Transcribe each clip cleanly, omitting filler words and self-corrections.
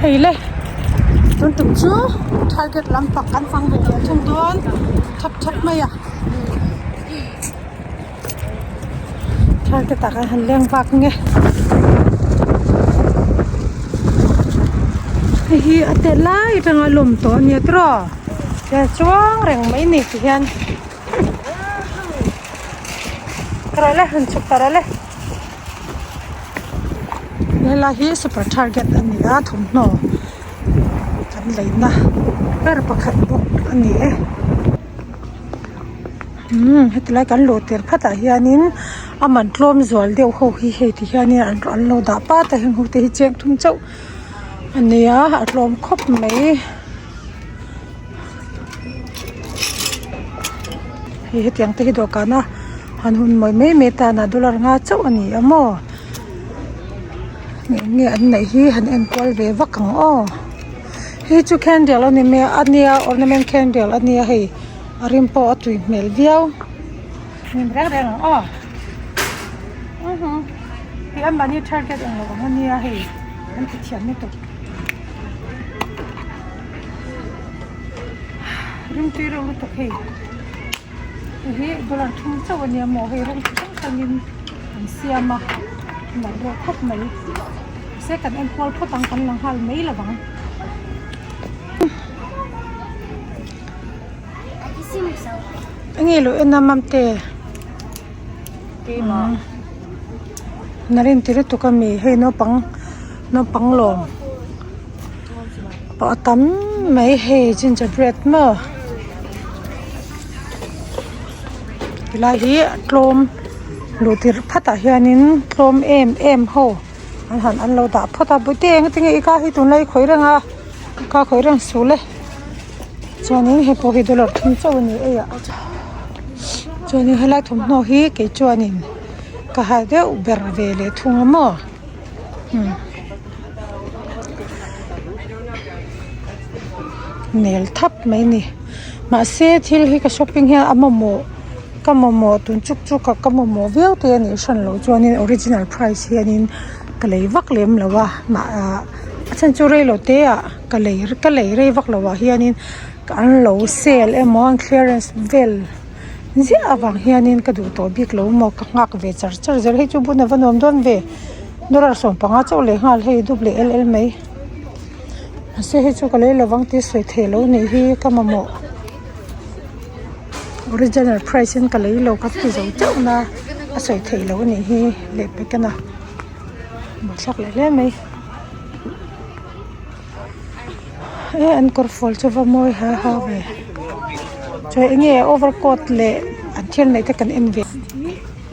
Hei le tun tum chu target lampang kan fang ve leh thung dawn thap thap mai a target ah khan han leng vak nge hei hi a tel lai atanga lawm tawh a nia tiraw chuang reng mai ni ti hian. Rawh le han chhuk ta rawh le helai hi super target a ni a thawmhnaw kan leina ber pakhat bawk a ni e umm heti lai kan luh tir phatah hianin a man tlawm zual deuh ho hi hei ti hianin an lo dah pat a heng ho te hi cheng thum chauh a ni a a tlawm khawp mai. Hei hetiang te hi dawhkan a han hun mawi mai mai tan a dollar nga chauh a ni a maw eng nge an neih hi han en kual ve vak ang aw hei chu candle a ni mai a nia ornament candle a nia hei a rim pawh a tui hmel viau hnim reng reng ang aw hei an mahni target ang lo ang a nia hei an ti thiam lutuk. Ringtui reuh lutuk hei hei hi dollar thum chauh a nia maw hei rawng chi hrang hrangin an siam a nalh reuh khawp mai mahse kan en kual phawt ang kan la nghal mai lo vang. Enge lo en a mamte nalh inti lutuk a mi hei naupang naupang lawm. Pawh a tam mai hei ginger bread maw tilai hi a tlawm luh tirh phatah hianin tlawm em em ho an han an lo dah phawt a bawihte engtin nge i ka hi tunlai i khawih reng a ka khawih reng suh le chuanin hei pawh hi dollar thum chauh a ni ei ah chuanin helai thawmhnaw hi kei chuanin ka ha deuh ber ve leh thung a maw. Nel thap mai a ni mahse thil hi ka shopping hian a mamawh ka mamawh tun chuk chuk a ka mamawh viau te a nih hran loh chuanin original price hianin ka lei vak lem lo a mah ah a chhan chu rei lo te ah ka lei ka lei rei vak lo ah hianin an lo sale emaw an clearance vel ziah avang hianin ka duh tawh bik lo maw ka nghak ve char char zel hei chu bun ava nuam dawn ve. Dollar sawmpanga chauh leh nghal hei dup leh el el mai mahse hei chu ka lei lovang tih sawi theih loh anih hi ka mamawh original price in ka lei lo ka ti zo teuh na a sawi theih loh anih hi leh pek a na buaithlak leh hle mai e an kawr fual chu va mawi har har ve chuan eng nge over coat leh an thil neih te kan en ve.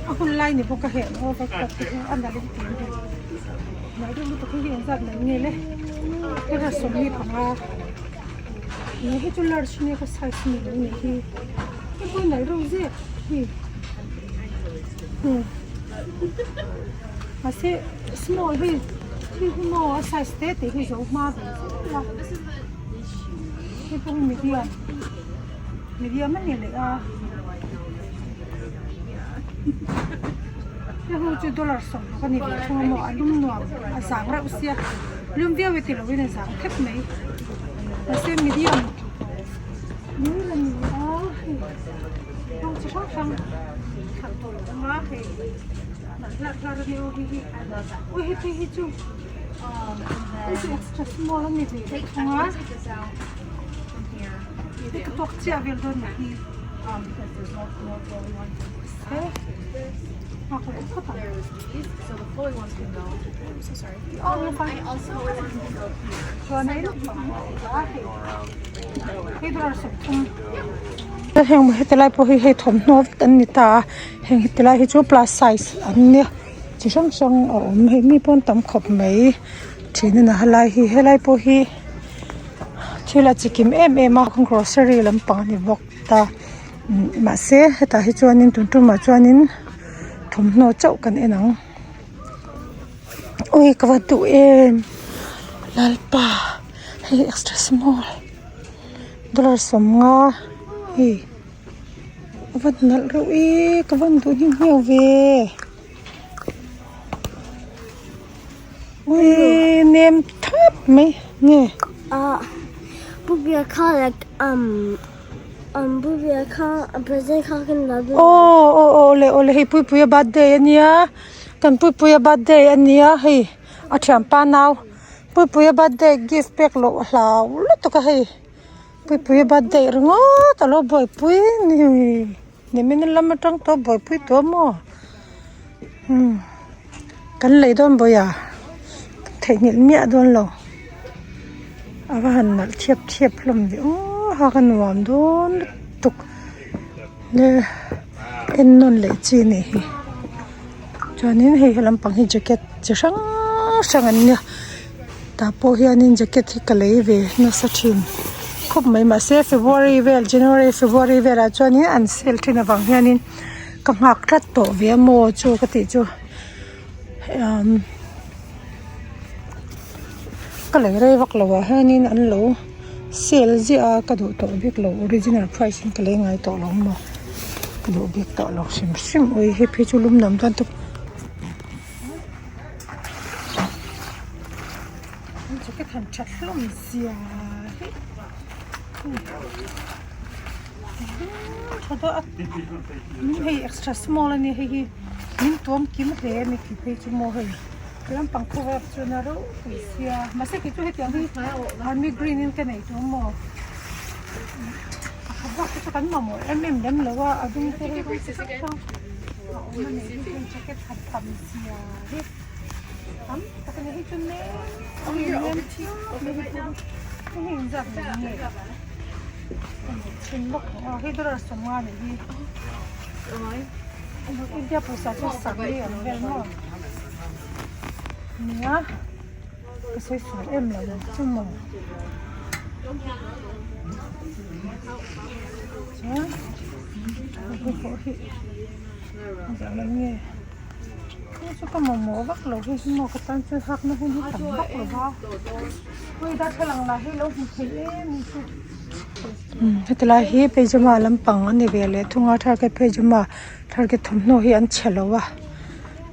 A hun lai ni bawk a heng overcoat te hi a nalh in ti a ni nalh deuh lutuk hi hei engzat mai nge le hera 25 ih hei chu large nia ka size ni lo nih hi hei pawh hi nalh reuh zek hi mahse small hei hei hi maw a size te te hi zo hma ve zel a hei pawh hi medium medium a ni leh a. Hei ho chu dollar sawmruk a ni ve thung a maw a lum nuam a zang reuh sia lum viau e tilo in a zang thep mai mahse medium mai la ni a hei rawng chi hrang hrang thlan tur a awm a hei hnah hlarh hlarh a nia aw hei hi awi hei phei hi chu hei chu extra small a ni ve deuh thung a hei ka tawk chiah vel dawn nih hi. Heng heti lai pawh hi hei thawmhnaw vek an ni ta a heng heti lai hi chu plus size an nia chi hrang hrang a awm hei mi pawn tam khawp mai thin a helai hi helai pawh hi thil a chikim em em a grocery lampang a ni bawk. Ta mahse hetah hi chuanin tun tumah chuanin thawmhnaw chauh kan en ang ui ka va duh em lalpa hei extra small dollar sawmnga hei a va nalh reuh e ka van duh hnim hmel ve ui nem thap. thiap mai nge. Ah Pu Bia kha like um um Pu Bia kha present kha kan la dawn. Aw aw aw awle awle hei Puipuia birthday ania kan Puipuia birthday ania hei a thianpa nau Puipuia birthday gift pek loh a hlau lutuk a hei Puipuia birthday ringawt alo buaipui ni nimin lam atang tawh buaipui tawh maw umm kan lei dawn bawih a theihnghilh miah dawn lo a va han nalh thiap thiap hlawm ve aw ha ka nuam dawn lutuk le en nawn leh chi a nih hi chuanin hei he lampang hi jacket chi hrang hrang an nia tah pawh hianin jacket hi ka lei ve nasa thin khawp mai mahse february vel january february velah chuanin an sale thin avang hianin ka nghak tlat tawh ve a maw chu ka tih chu umm ka lei rei vak lo ah hianin an lo sale ziah a ka duh tawh bik lo original price in ka lei ngai tawh lo maw ka duh bik tawh lo hrim hrim ui hei phei chu lum nuam dawn tuk. Jacket han tha hlawm zia hi tha deuh a hei extra small a nia hei hi min tuam kim hle a ni khi phei chu maw hei lampang khawvar chuan a ropui sia mahse kei chu hetiang hi army green in ka nei tawh maw a khat vak te chu kan mamawh em em lem lo a a dum te hi rawng chi hrang hrang a awm a ni hei jacket han tam zia hi. Tam tak a ni hei chu nem nem thiam mai hi chu hei hi inzat mai nge thin bawk a hei dollar sawmnga a nih hi India pawisa chu saree ang vel maw nia ka sawi sual em lo ang chu maw chuan hei pawh hi engzah mai nge. Hei chu ka mamawh vak lo hei hi maw ka tan chuan hakna hun hi tam vak lo va hawi darthlalang lah hi lo hmu thei em em chu heti lai hi pyjama lampang a ni ve leh thung a thlalak pyjama thlalak thawmhnaw hi an chhe lo a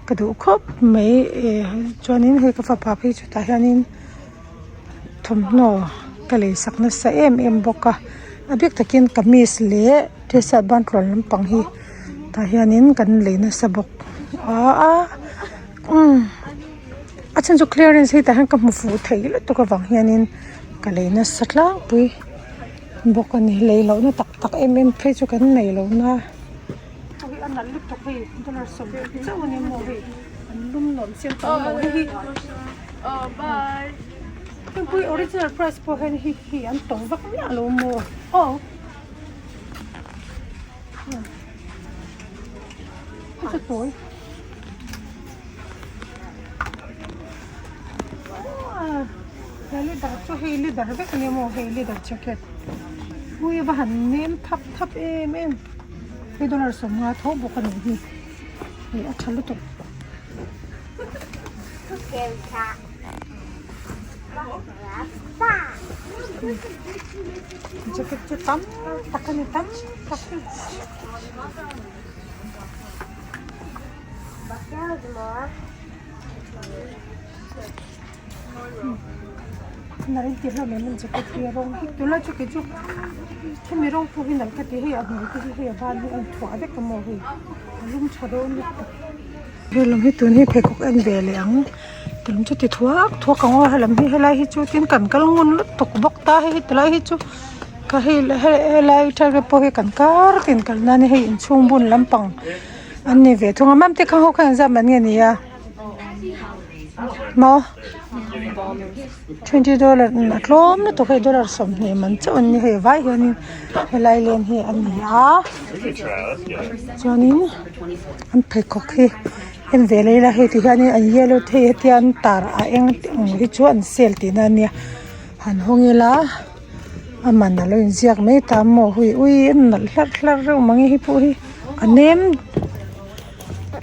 ka duh khawp mai eh chuanin hei ka fapa phei chu tah hianin thawmhnaw ka lei sak nasa em em bawk a a bik takin kamis leh t-shirt ban tluan lampang hi. Tah hianin kan lei nasa bawk a a umm a chhan chu clearance hi tah hian ka hmu fuh thei lutuk avang hianin ka lei nasa tlangpui bawk a ni lei lohna tak tak em em phei chu kan nei lo na hei a nalh lutuk hei dollar sawmhnih chauh a ni maw hei an lum nuam chiang tawh lo hei hi hengpui original price pawh hian hei hi an to vak miah lo maw aw. Hei chu tawi he leather chu hei leather vek ania maw hei leather jacket ui a va han nem thap thap em em hei dollar sawmnga tho bawk a nih hi hei a tha lutuk. Jacket chu tam tak a ni tam tak a ni. Nalh in ti hlawm em an jacket hi a rawng hi tunlai chu kei chu hemi rawng pawh hi nalh ka ti hei a hmui te hi hei a ban hi a inthuah vek a maw hei a lum tha dawn lutuk. Helam hi tun hi pheikhawk en ve leh ang tlem chu ti thuak thuak ang aw helam hi helai hi chu tin kan kal ngun lutuk bawk ta hei tilai hi chu ka hei helai thar pawh hi kan kar tin kal nan hei inchhung bun lampang an ni ve thung a mam te kha ho kha engzat man nge ni a maw twenty dollar a tlawm lutuk hei dollar 20 man chauh an ni hei vai hianin helai len hi a ni a chuanin an pheikhawk hi en ve leh ila hei ti hianin an yellow te hei hetia an tar a eng ang hi chu an sale tihna a nia han hawng ila a man alo inziak mai ta maw hui ui a nalh hlarh hlarh reuh mange hei pawh hi a nem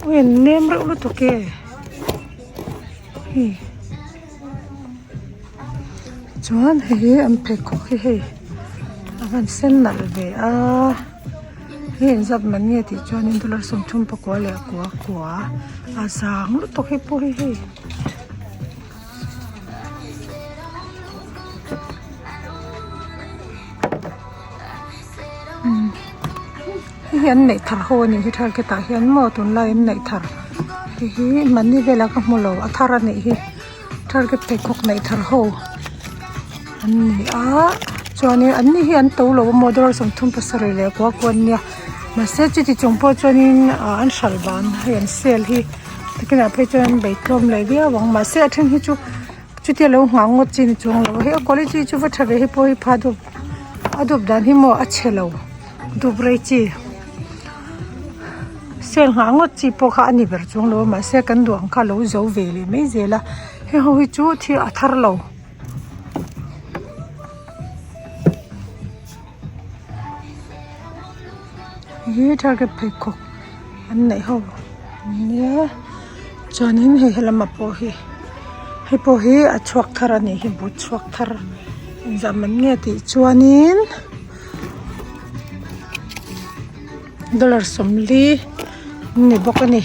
ui a nem reuh lutuk e hei chuan hei hi an pheikhawk hi hei a van sen nalh ve a hei engzat man nge tih chuanin dollar 30 pakua leh kua kua a zang lutuk hei pawh hi hei. hi an neih thar ho a nih hi target ah hian maw tunlai an neih thar hei hi mahni velah ka hmu lo a thar a nih hi target pheikhawk neih thar ho an ni a chuanin an ni hi an to lo a maw dollar 37 leh kua kua an nia mahse chuti chung pawh chuanin ah an hralh ban hei an sale hi takinah phei chuan an bei tlawm leh viau ang mahse a then hi chu. Chutia lo nghah ngawt chi ni chuang lo hei a quality chu va tha ve hei pawh hi pha dup a dup dan hi maw a chhe lo dup rei chi sale nghah ngawt chi pawh kha a ni ber chuang lo a mahse kan duh ang kha a lo zo ve leh mai zel a heng ho hi chu thil a thar lo. Hi target pheikhawk an neih ho ania chuanin hei helamah pawh hi hei pawh hi a chhuak thar a nih hi but chhuak thar engzah man nge tih chuanin dollar 40 a ni bawk a ni.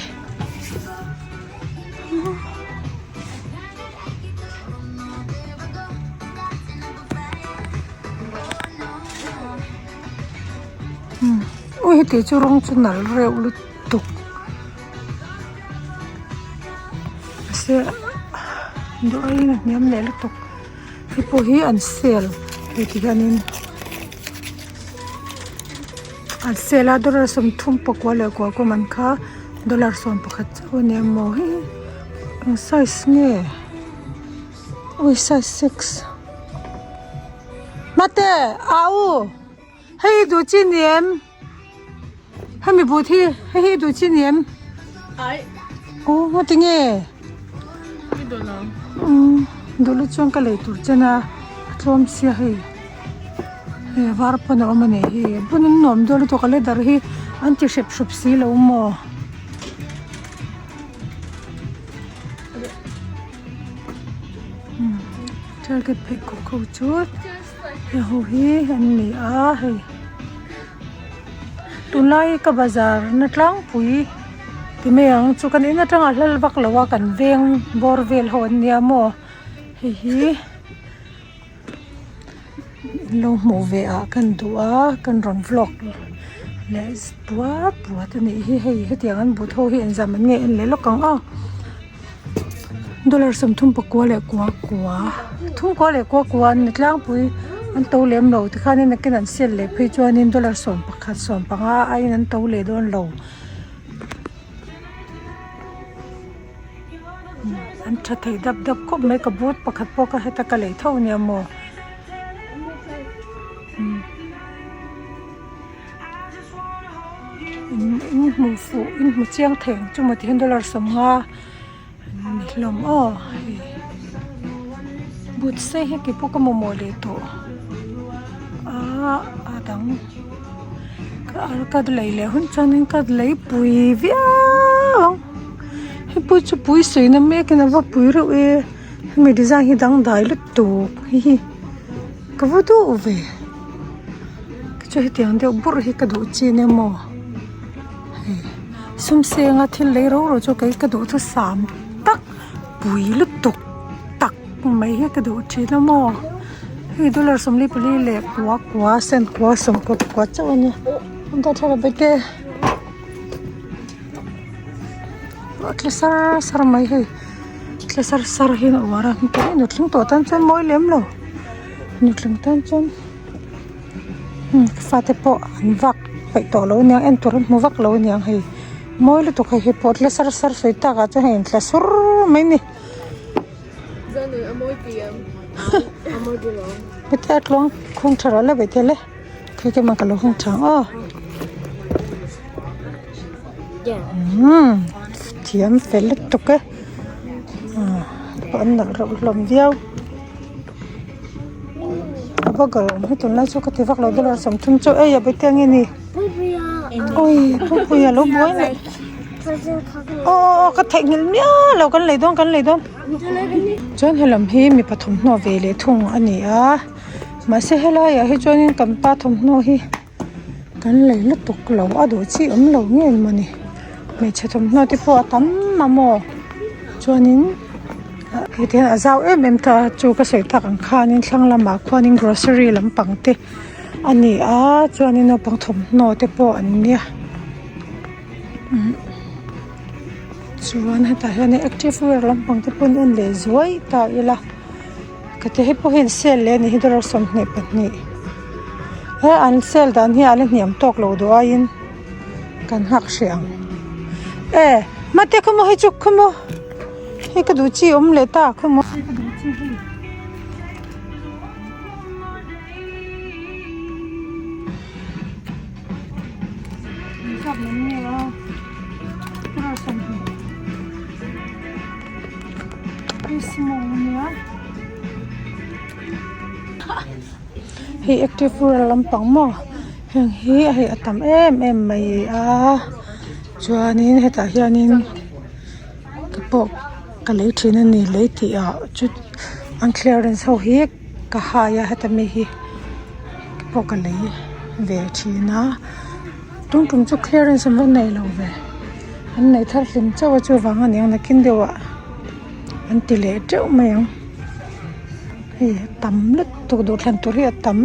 Ui heti chu rawng chu nalh reuh lutuk mahse duh aiin a hniam leh lutuk hei pawh hi an sale hei ti hianin an sale a dollar 34 leh kua kua man kha dollar 11 chauh a nia maw hei eng size nge. Ui size six mate au hei hi duh chi ni em hemi but hi hei hi duh chi ni em aw ngawt enge umm duh loh chuan ka lei tur chen a a tlawm sia hei hei a var pawn a awm a ni hi a bun an nuam dawn lutuk a leather hi an ti hrep hrup si lo maw. Target pheikhawk ho chu hei ho hi an ni a hei tunlai ka bazar na tlangpui ti mai ang chu kan in atanga hlal vak lo a kan veng bawr vel ho an nia maw hei hi in lo hmuh ve ah kan duh a kan rawn vlog leh puat puat a nih hi hei hetiang an but ho hi engzah man nge en leh lawk ang aw dollar 34 leh kua kua thum kua leh kua kua an ni tlangpui an to lem lo tikhanin nakin an sale leh phei chuanin dollar 11 15 aiin an to leh dawn lo. An tha thei dap dap khawp mai ka boot pakhat pawh kha heta ka lei tho nia maw in hmuh fuh in hmu chiang thei ang chu maw tihian dollar 50 an ni hlawm aw hei boot sei hi keipawh ka mamawh leh tawh a dang. Ka lei leh hun chuanin ka lei pui viau ang hei pawh chu pui sawi na mek in a va pui reuh e hemi design hi dangdai lutuk hihi ka va duh ve chu hetiang deuh bawrh hi ka duh chi ania maw hei sum senga thil lei ro ro chu kei ka duh chu sam tak pui lutuk tak mai hi ka duh thin a maw. Hei dollar 44 leh kua kua cent kua sawmkua pakua chauh a nia an dah tha lo bete a tla sar sar mai hei tla sar sar hian a uar a nutling tawh tan chuan mawi lem lo nutling tan chuan fate pawh an vak peih tawh lo aniang en tur an hmu vak lo aniang hei mawi lutuk hei hei pawh tla sar sar sawi tak ah chuan hei an tla sur mai a ni. Heta tluang khung tha rawh le bete le khi khi ka lo hung tha ang aw umm thiam fel lutuk e ah an nalh reuh hlawm viau a va gal awm hi tunlai chu ka ti vak lo dollar 30 chu ei a bete ang e ni ui pupui a lo buai leh. Aw aw aw ka theihnghilh miau lo kan lei dawn kan lei dawn chuan helam hi mipa thawmhnaw ve leh thung a ni a mahse helaiah hi chuanin kan pa thawmhnaw hi kan lei lutuk lo a duh chi awm lo nge mawni hmeichhe thawmhnaw te pawh a tam a maw chuanin heti hian a zau em em ta a chu ka sawi tak ang khanin thlang lamah khuanin grocery lampang te a ni a chuanin naupang thawmhnaw te pawh an nia. Chuan hetah hian active wear lampang te pawh an en leh zuai ta ila ka ti hei pawh hian sale leh a nih hi dollar 22 he an sale dan hi a la hniam tawk lo duh aiin kan nghak hreh ang e mate khaw maw hei chu khaw maw hei ka duh chi awm leh ta khaw maw. Hei active rural lampang maw heng hi hei a tam em em mai a chuanin hetah hianin ka pawh ka lei thin a ni lei tih ah chu an clearance ho hi ka hai a heta mi hi pawh ka lei ve thin a tum tum chu clearance an va nei lo ve an nei thar hlim chauh a chuvang a niang nakin deuh ah an ti leh teuh mai ang hei a tam lutuk duhthlan tur hi a tam.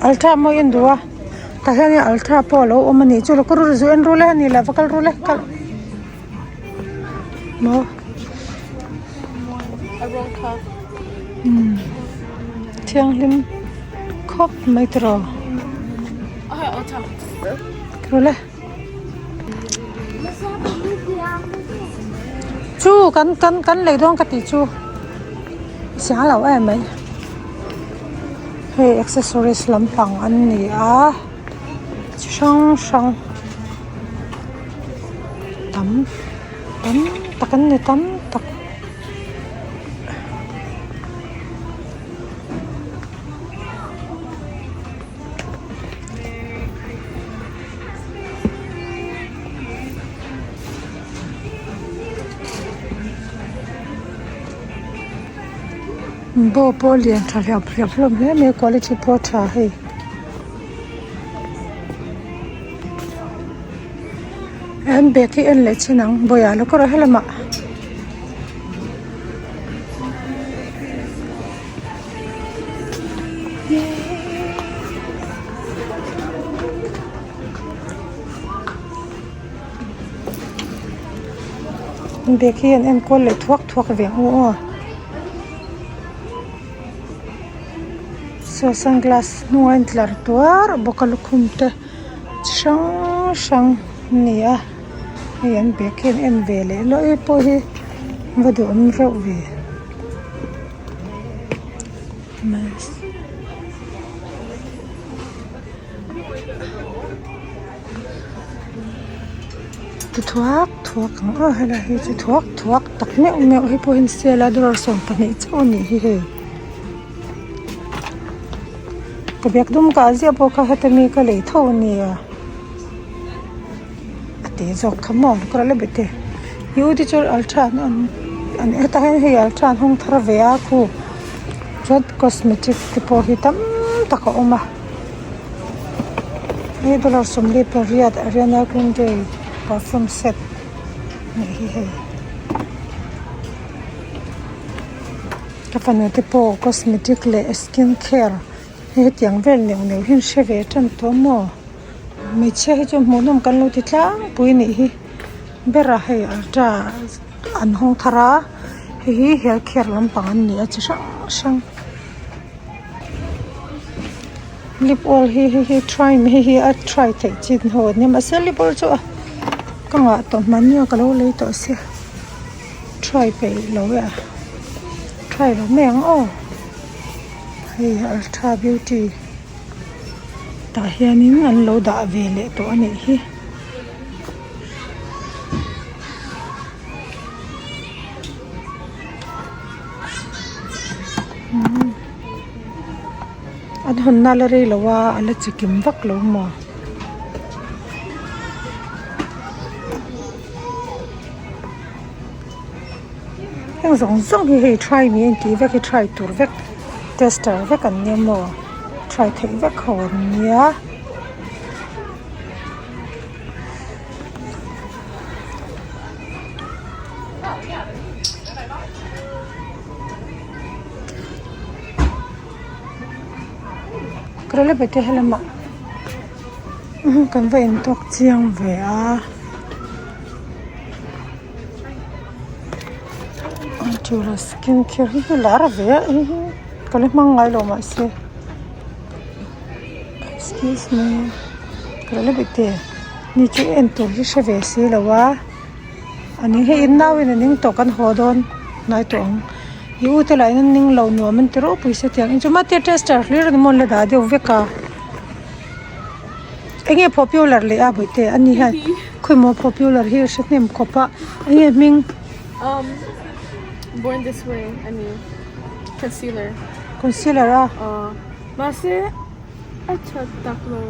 Ultra maw i en duh a tah hian in ultra pawh alo awm a nih chu lo ka ru zu en rul e a ni lo va kal rul e kal maw umm thianghlim khawp mai tiraw rul e. Chu kan kan kan lei dawn ka tih chu siang lo em mai hei accessories lampang an ni a chi hrang hrang tam tam tak an ni tam tak. Bow pawh lian tha hlep hlep hlawm hle mai a quality pawh a tha hei. An bag hi en leh chin ang bawihah lo kawr a helamah. Bag hi an enkawl leh thuak thuak ve ang u aw saw sunglass hnungah a intlar tuar bawk a lukhum te chi hrang hrang a ni a hei an bag hi an en ve leh luah e pawh hi va duhawm reuh ve. Ti thuak thuak ang aw helai hi chu thuak thuak tak meuh meuh hi pawhin sale a dollar 12 chauh a nih hi hei ka bag dum kah ziah pawh kha heta mi ka lei tho a nia a tih zawk kha maw ka la be te i u te chu ultra an an hetah hian hei ultra an hawng thar ve a khu chuan cosmetic te pawh hi tam tak a awm a hei dollar 48 Ariana Grande perfume set nih hi hei ka fanu te pawh cosmetic leh skin care hei hetiang vel neuh neuh hi an hre ve tan tawh maw. Hmeichhia hi chu hmuhnawm kan lo ti tlangpui nih hi ber a hei ultra an hawng thar a hei hi health care lampang an ni a chi hrang hrang lip oil hi hei hi try hei hi a try theih chin ho an nia mahse lip oil chu a ka ngah tawh hmanni a ka lo lei tawh sia try peih lo e a try lo mai ang aw hei ultra beauty. Tah hianin an lo dah ve leh tawh a nih hi. An hawnna la rei lo a a la chikim vak lo maw. Heng zawng zawng hi hei try me an tih vek hi try tur vek tester vek an nia maw try theih vek ho an nia. Kerala bete helamah kan va intawk chiang ve a. Tura skin care hi hi lar ve a hei hi ka la hmang ngai lo mahse excuse me Kerala bete ni chu en tur hi hre ve si lo a ani hei in nau in a ning tawh kan haw dawn hnai tawh ang i u te lah in an ning lo nuam an ti ropui se tiang in chu mahse tester hlir ani maw an la dah deuh vek a. Enge popular leh a bawihte a ni hian khawimaw popular hi a hre hnem khawp a enge hming Um born this way a ni concealer concealer a aw mahse a tha tak lo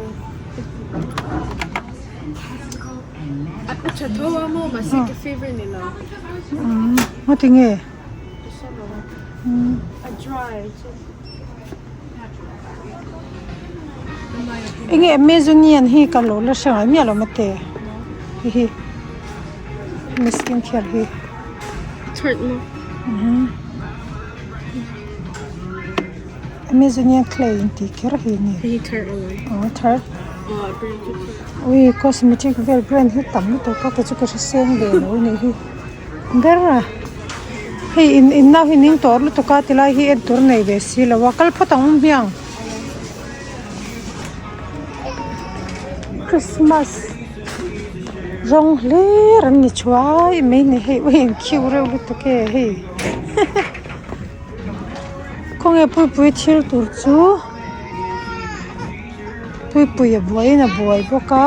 a tha tho a maw mahse ka favourite ni lo umm ngatinge a dry chu. Enge amazonian hi ka lo la hre ngai miah lo mate hei hi hemi skin care hi amazonian clay intih kher hi a ni aw thar ui cosmetic vel brand hi tam lutuk a kei chu ka hre seng ve lo a nih hi ber a. Hei in in nau hi ning tawh lutuk a tilai hi en tur nei ve si lo a kal phawt ang hmiang Christmas rawng hlir an ni thuai mai ni hei ui an khiu reuh lutuk e hei khawnge puipui thil tur chu puipui a buaiin a buai bawk a.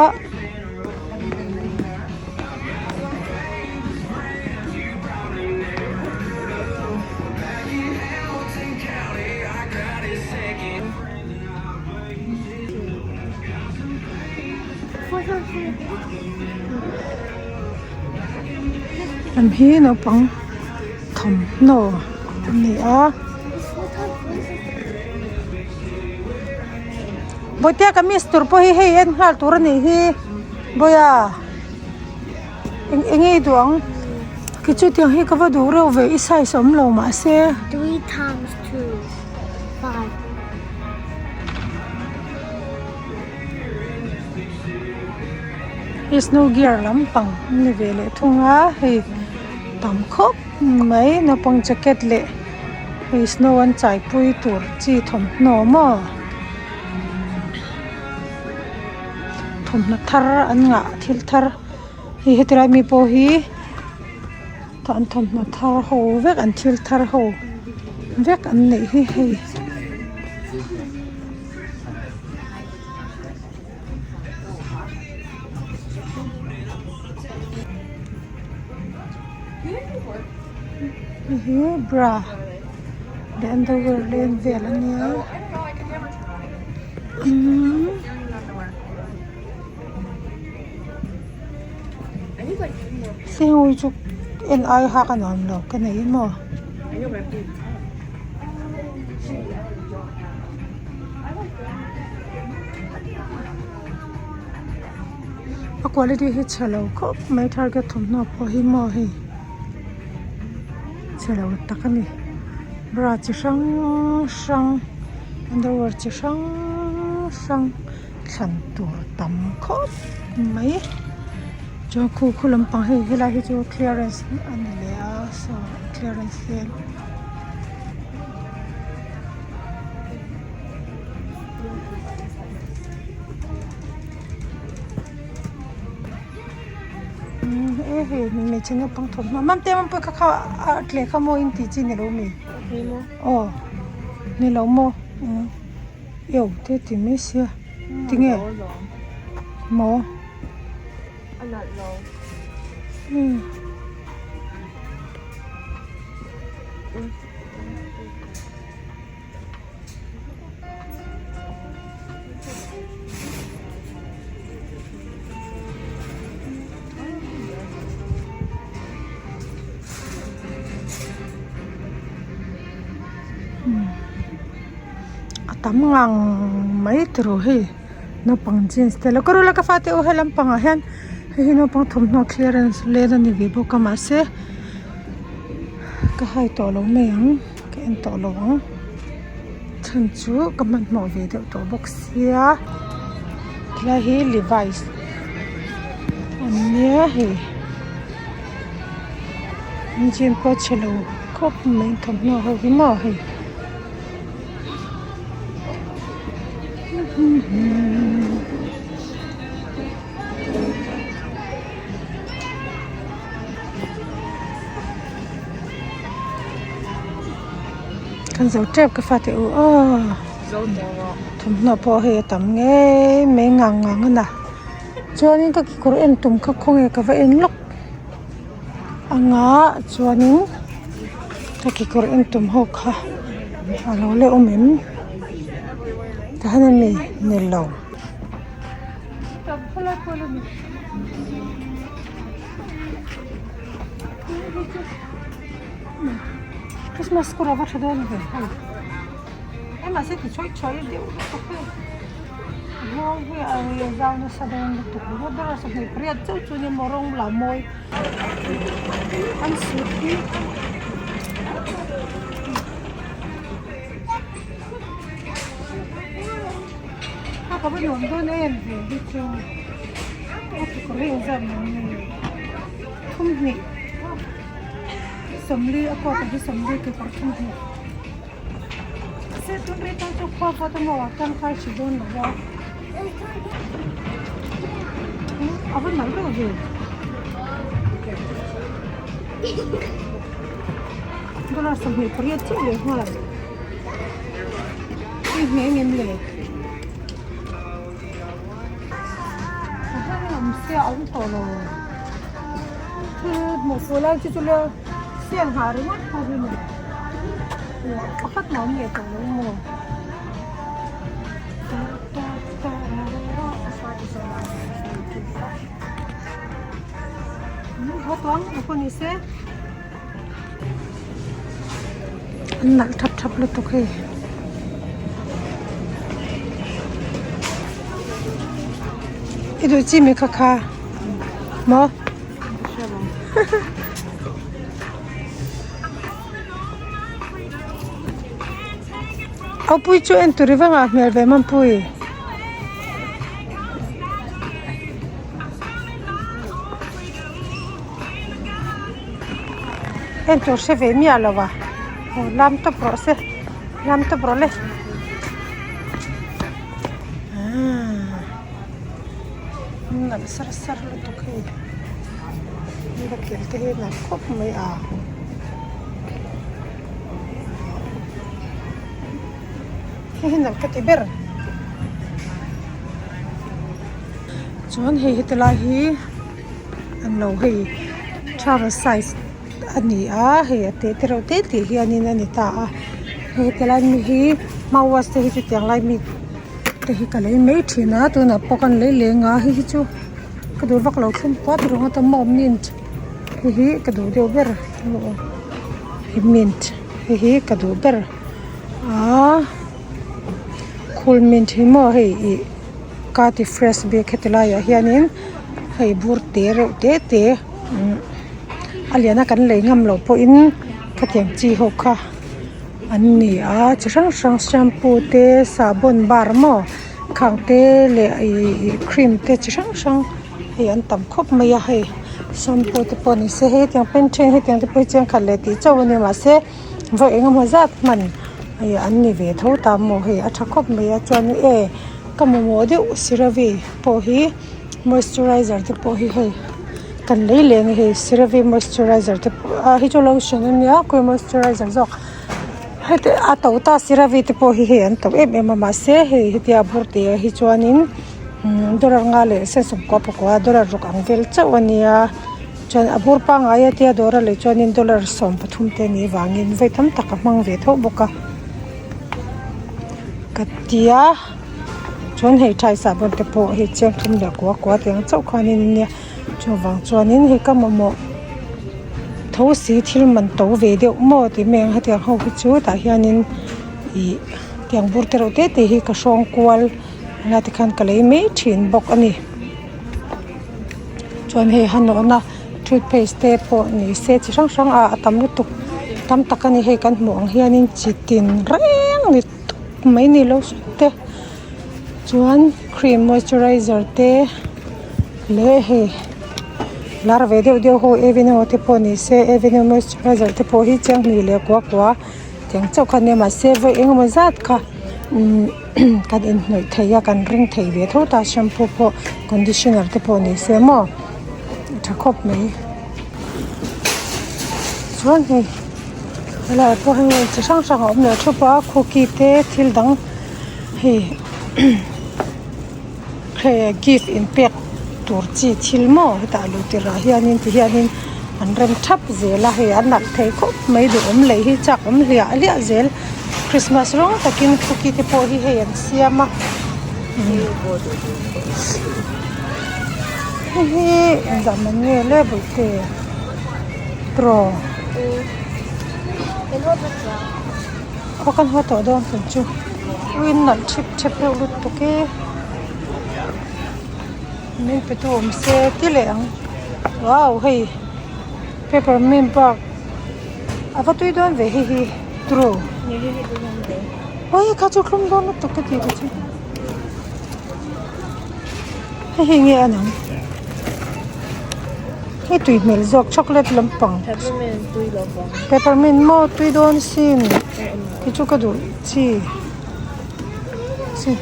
Lam hi naupang thawmhnaw a ni a bawihtea kamis tur pawh hi hei en nghal tur a nih hi bawiha eng enge i duh ang kei chu tiang hi ka va duh reuh ve i size awm lo mahse. Hei snow gear lampang a ni ve leh thung a hei tam khawp mai naupang jacket leh hei snow an chai pui tur chi thawmhnaw maw thawmhnaw thar an ngah thil thar hei heti lai mi pawh hi an thawmhnaw thar ho vek an thil thar ho vek an neih hi hei. Hei hi bra leh underwear leng vel a nia umm heng chu en ai hak a nuam lo ka nei maw. A quality hi chhe lo khawp mai target thawmhnaw pawh hi maw hei chhe lo tak a ni bra chi hrang hrang underwear chi hrang hrang thlan tur tam khawp mai chuan khu khu lampang hei helai hi chu clearance a ni leh a saw clearance sale. E hei hmeichhe naupang thawmhnaw mamte mampui kha kha a tle kha maw in tih chi ni lo mi aw ni lo maw io te ti mai sia tinge maw. A tam ngang mai turu hei naupang jeans te lo ka rul a ka fate u helam pangah hian hei hi naupang thawmhnaw clearance len a ni ve bawk a mahse ka hai tawh lo mai ang. Ka en tawh lo ang. chhan chu ka hmanhmawh ve deuh tawh bawk sia helai hi levi's a nia hei an gym pawh a chhe lo khawp mai thawmhnaw ho hi maw hei. Kan zo tep ka fate u aw thawmhnaw pawh hei a tam ngei mai ngang ngang a na chuanin ka kekawr en tum kha khawnge ka va en lawk anga chuanin ka kekawr en tum ho kha a lo la awm em tihian a mi ni lo. Christmas kawr a va tha dawn ve hei e mahse ti chhawi chhawi deuh lutuk hei nghawng hi a zau nasa dawn lutuk ringawt ber a sawhnih pariat chauh chu nia maw rawng bulah mawi an suit hi. A ka va nuam dawn em ve hi chu a kekawr hi engzat mai nge thum hnih sawmli a coat ah hi sawmli kekawr thum hnih se tun rei tan chu khua vawt emaw tangkai hrih dawn lo a a va nalh reuh ve dollar 28 chiah leh nghal. Hei hmeh em em le a hmang awm sia a awm tawh lo thil hmuh fuh lai chu chu le sale nghah ringawt pawh hi ni pakhat mah a awm leh tawh lo maw haw tawh ang pawh ni se. An nalh thap thap lutuk hei i duh chi mi kha kha maw au pui chu en tur i va ngah hmel ve mampui. En tur hre ve miah lo a aw lam tawp rawh se lam tawp rawh le aaa nalh sar sar lutuk hei va kel te hi nalh khawp mai a hei hi nalh ka ti ber chuan hei heti lai hi. An lo hei travel size a ni a hei a te te reuh te te hianin a ni ta a hei tilai mi hi mouthwash te hi chutiang lai mi te hi ka lei mai thin a tunah pawh kan lei leng a hei hi chu ka duh vak lo thlum puat ringawt a maw mint hei hi ka duh deuh ber hei mint hei hi ka duh ber a cool mint hi maw hei ih. Ka ti fresh bik heti laiah hianin hei bur te reuh te te umm a lian a kan lei ngam loh pawhin khatiang chi ho kha an ni a chi hrang hrang shampoo te sahbawn bar maw khang te leh ihh cream te chi hrang hrang hei an tam khawp mai a hei shampoo te pawh ni se hetiang pantene hetiang te pawh hi chengkhat leh tih chauh a ni mahse vawi eng emaw zat hman hei an ni ve tho ta maw hei a tha khawp mai a chuan e ka mamawh deuh siravi pawh hi moisturizer te pawh hi hei kan lei leh a ni hei siravi moisturizer te pawh ah hei chu lotion a nia khawi moisturizer zawk heti a to ta siravi te pawh hi hei an to em em a mahse hei hetia a bur tih ah hi chuanin umm dollar nga leh sen sawmkua pakua dollar ruk ang vel chauh a nia. Chuan a bur pangngai a tia dawr a lei chuanin dollar 13 te anih avangin vawi tam tak a hmang ve tho bawk a ka tia chuan hei thai sahbawn te pawh hei chiang thum leh kua kua tih ang chauh khanin a nia chuvang chuanin hei ka mamawh tho si thil man to ve deuh maw tih mai ang hetiang ho hi chu tah hianin ih tiang bur te reuh te te hi ka hrawng kual anga tikhan ka lei mai thin bawk a ni. Chuan hei a nawhna toothpaste te pawh ni se chi hrang hrang ah a tam lutuk tam tak a ni hei kan hmuh ang hianin chi tin reng ni tawp mai ni lotion te chuan cream moisturizer te leh hei lar ve deuh deuh ho aveeno te pawh ni se aveeno moisturizer te pawh hi chiang hnih leh kua kua tiang chauh kha nia mahse vawi engemaw zat kha umm kan inhnawih thei a kan ring thei ve tho ta shampoo pawh conditioner te pawh ni se maw a tha khawp mai chuan hei helaiah pawh hian chi hrang hrang a awm leh thup a cookie te thil dang hei hei gift inpek tur chi thil maw hetah luh tirh ah hianin ti hianin an rem thap zel a hei a nalh thei khawp mai duhawm lei hi chak awm hliah hliah zel christmas rawng takin cookie te pawh hi hei an siam a hei hi engzah man nge le bawihte tiraw aw kan haw tawh dawn tun chu uiin nalh thip thep reuh lutuk e min pe tu awm se ti leh ang wow hei peppermint bark a va tui dawn ve hei hi tiraw ui kha chu thlum dawn lutuk ka tih te chu hei hi nge a nang hei tui hmel zawk chocolate lampang peppermint maw tui dawn sin kei chu ka duh chi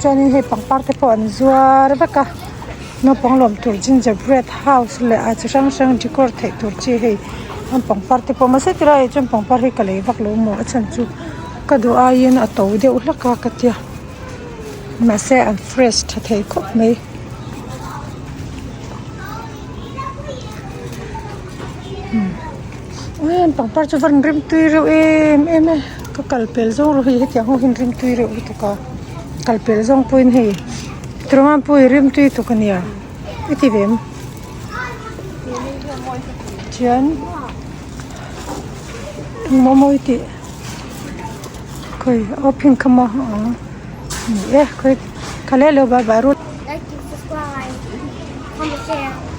chuanin hei pangpar te pawh an zuar vek a naupang lawm tur ginger bread house leh a chi hrang hrang decor theih tur chi hei an pangpar te pawh mahse tilai ah chuan pangpar hi ka lei vak lo maw a chhan chu ka duh aiin a to deuh hlak a ka tia mahse an fresh tha thei khawp mai. Pangpar chu va rawn rim tui reuh em em e ka kal pel zawng rawh hei hetiang ho hian rim tui reuh lutuk a kal pel zawng pawhin hei tirawn pawh hi rim tui tuk ania i ti ve em chuan engmaw mawi tih khawi aw pheng kha maw aw ni e khawi kha leh lo bye bye ru. Like and subscribe. Comment share.